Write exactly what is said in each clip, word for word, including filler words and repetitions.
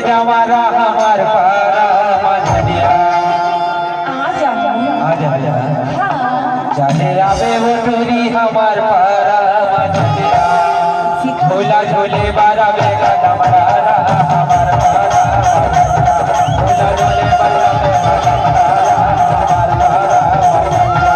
जवारा हमार पारा मझनिया। आ जा। आ जा, आ जा। हाँ। चले आवे वो टूरी हमार पारा मझनिया। झूला झूले बारा बेगा डमकारा हमार पारा मझनिया। झूला झूले बारा बेगा डमकारा हमार पारा मझनिया।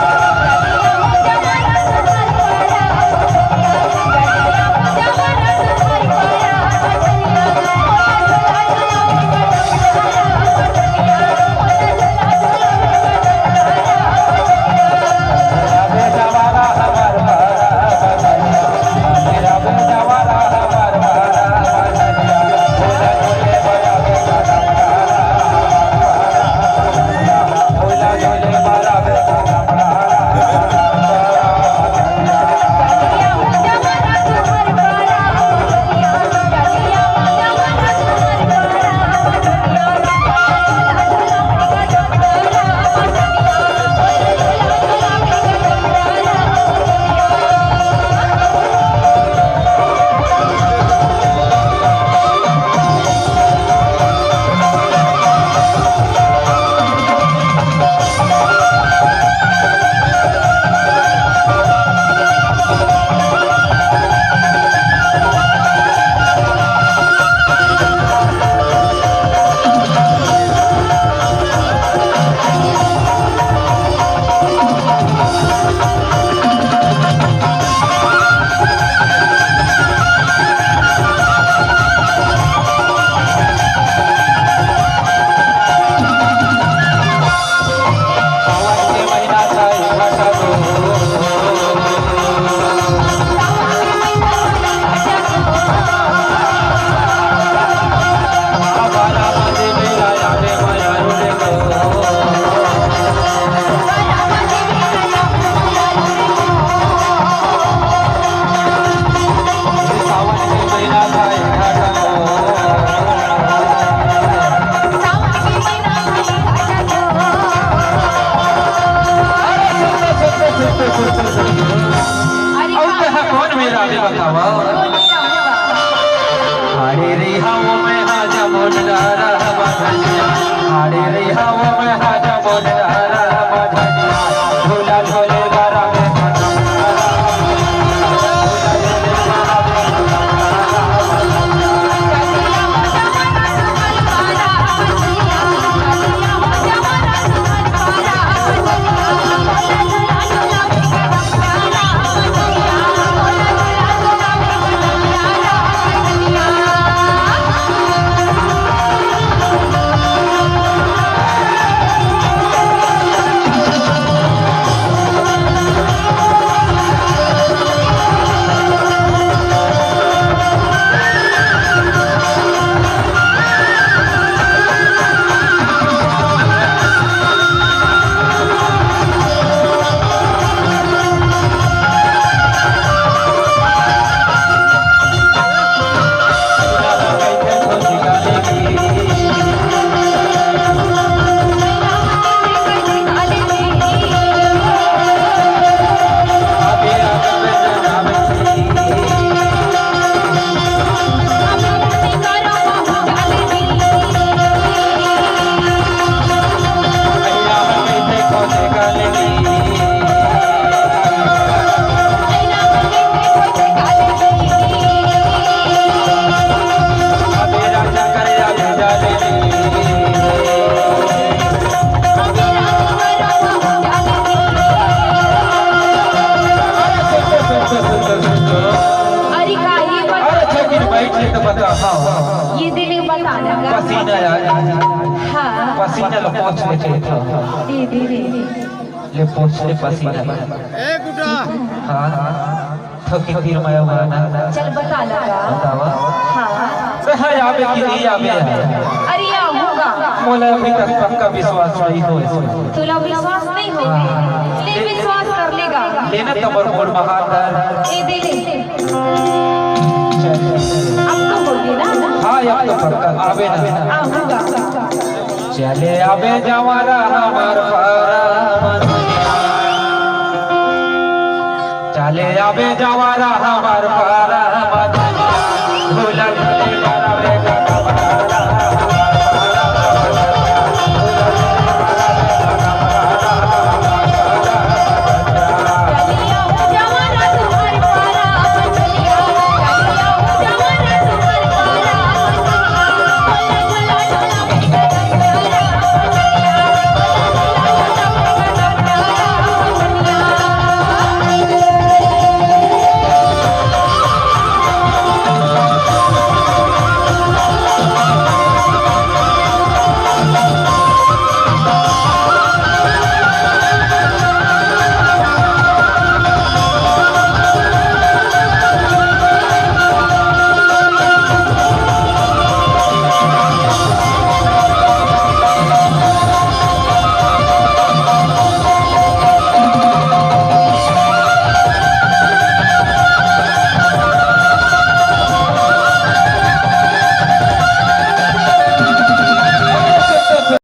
अरे अउ तेहा कोन मेरा दे बतावा? कोन मेरा होगा? हाड़े रे हवा में हाजा मोटरा रहबा धनिया। हाड़े रे हवा में हाजा मोटरा रहबा धनिया। झूला झूले बारा में अरे काहे बता-, अरे चौकी में बैठ ले तो बता, हाँ, हाँ। ये दे ले बता ना। पसीना यार। हाँ। पसीना ला पोंछ ले चलत हँव। ये दे ले। ले पोंछ ले पसीना। ए गुड्डा। हाँ, हाँ। थोकिन तीर माया हुआ ना। चल बता लगा। बतावा। हाँ। अरे हाँ, आबे कि नहीं आबे यार। अरे या होगा। मोला अभी तक पक्का विश्वास नहीं होय। तोला विश्वास नहीं होय? हाँ। ले विश्वास कर लेगा। लेना तबर मोर महान। ए दे ले। चल। अब तो होगे ना? हाँ, अब तो पक्का आबे ना। हाँ, होगा। चले आबे जवारा हमार पारा मझनिया। चले आबे जवारा हमार पारा